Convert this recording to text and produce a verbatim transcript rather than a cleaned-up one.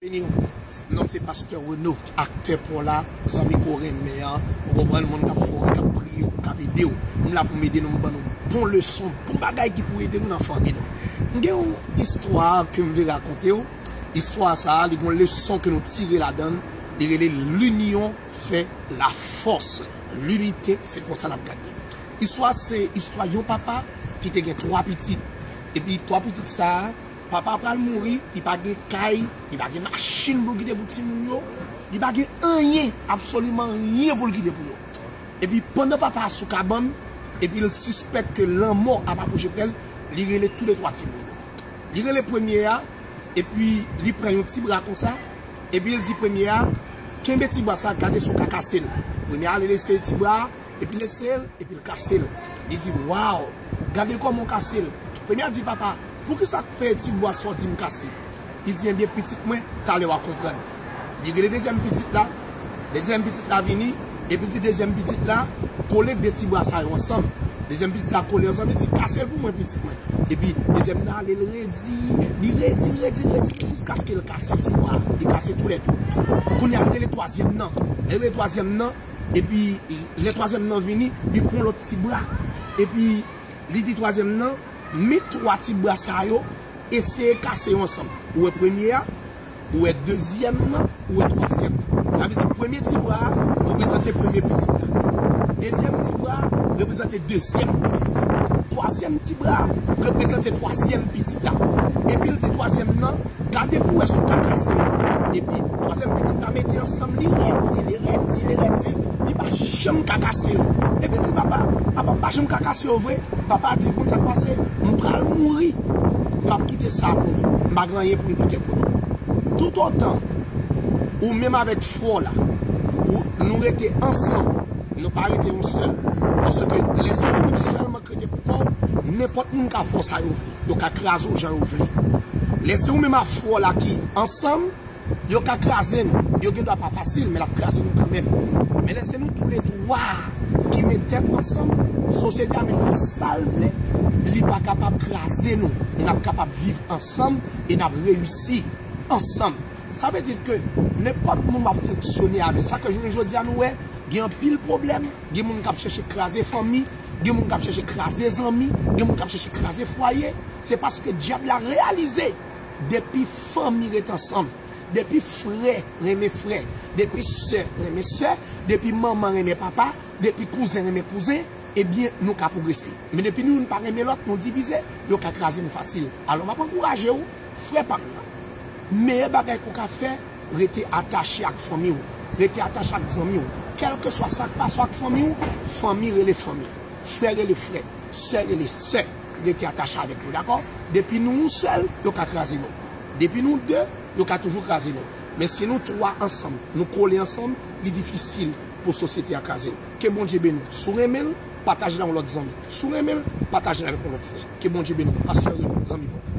Beni w. Non m se Pastè Renaud, aktè pa w la, zanmi ke w renmen an, ou konprann, moun k ap fè w ri, k ap priye w, k ap ede w. M la pou m ede nou, m ban nou bon leson, bon bagay ki pou ede nou nan fanmi nou. M gen yon istwa ke m vle rakonte w. Istwa sa a, li gen yon leson ke nou tire ladan l. Li rele L'union fait la force. Linite, se konsa n ap gade. Istwa se istwa yon papa ki te gen twa pitit. Epi twa pitit sa a, papa pral mouri, li pa gen kay, li pa gen machin pou l kite pou timoun yo, li pa gen anyen, absoliman anyen pou l kite pou yo. Epi pandan papa a sou kabann, epi l sispèk ke lanmò ap apwoche prè l, li rele toulètwa timoun yo. Li rele premye a, epi li pran yon ti bra konsa, epi l di premye a, kenbe ti bra sa, gade si w ka kase l. Premye a ale l eseye ti bra a, epi l eseye l, epi l kase l. Li di, waw, gade kòman w kase l. Premye a di, papa, poukisa k fè ti bwa sa w di m kase? Li di, ebyen, pitit mwen, talè w a konprann. Li rele dezyèm pitit la, dezyèm pitit la vini, epi di dezyèm pitit la, kole de ti bwa sa yo ansanm. Dezyèm pitit la kole ansanm, li di, kase l pou mwen, pitit mwen. Epi dezyèm nan ale, l redi, li redi, l redi, l redi, jiskaske l kase ti bwa. Li kase toulède. Kounye a, l rele twazyèm nan. L rele twazyèm nan, epi lè twazyèm nan vini, li pran lòt ti bwa. Epi li di twazyèm nan, men twa ti bwa sa yo, eseye kase yo ansanm. Ou wè premye a, ou wè dezyèm nan, ou wè twazyèm nan. Sa vle di premye ti bwa a reprezante premye pitit la. Dezyèm ti bwa a reprezante dezyèm pitit la. Twazyèm ti bwa a reprezante twazyèm pitit la. Epi l di twazyèm nan, gade pou w wè si w ka kase yo. Epi twazyèm pitit la mete ansanm, li redi, li redi, li redi, li pa janm ka kase yo. Epi l di, papa, papa, m pa janm ka kase yo vre. Papa a di, konn sa k pase, m pral mouri, m ap kite sa pou nou. M pa gen anyen pou m kite pou nou. Toutotan ou menm avèk frè w la, ou, nou rete ansanm, nou pa rete yon sèl. Paske lè se ou menm sèlman k rete pou kò w, nenpòt moun ka fè w sa yo vle. Yo ka kraze w jan yo vle. Lè se ou menm ak frè w la ki ansanm, yo ka kraze nou. Yo gen dwa pa fasil, men l ap kraze nou kanmenm. Men lè se nou toulètwa ki met tèt ansanm, sosyete a mèt fè sa l vle, li pa kapab kraze nou. N ap kapab viv ansanm e n ap reyisi ansanm. Sa vle di ke nenpòt moun w ap fonksyone avè l. Sa ke jounen jodi a nou wè, gen anpil pwoblèm, gen moun k ap chèche kraze fanmi, gen moun k ap chèche kraze zanmi, gen moun k ap chèche kraze fwaye. Se paske dyab la reyalize, depi fanmi ret ansanm, depi frè renmen frè, depi sè renmen sè, depi manman renmen papa, depi kouzen renmen kouzen, ebyen, nou ka pwogrese. Men depi nou youn pa renmen lòt, nou divize, yo ka kraze nou fasil. Alò, m ap ankouraje w, frè pa m nan. Meyè bagay ke w ka fè, rete atache ak fanmi w, rete atache ak zanmi w. Kèlkeswa sa k pase w ak fanmi w, fanmi rele fanmi, frè rele frè, sè rele sè, rete atache avèk yo, dakò? Depi nou yon sèl, yo ka kraze nou. Depi nou de, yo ka toujou kraze nou. Men si nou twa ansanm, nou kole ansanm, li difisil pou sosyete a kraze. Ke Bondye beni w. Si w renmen l, pataje l ak yon lòt zanmi. Si w renmen l, pataje l avèk yon lòt frè. Ke Bondye beni w. Pastè Renaud, zanmi pa w.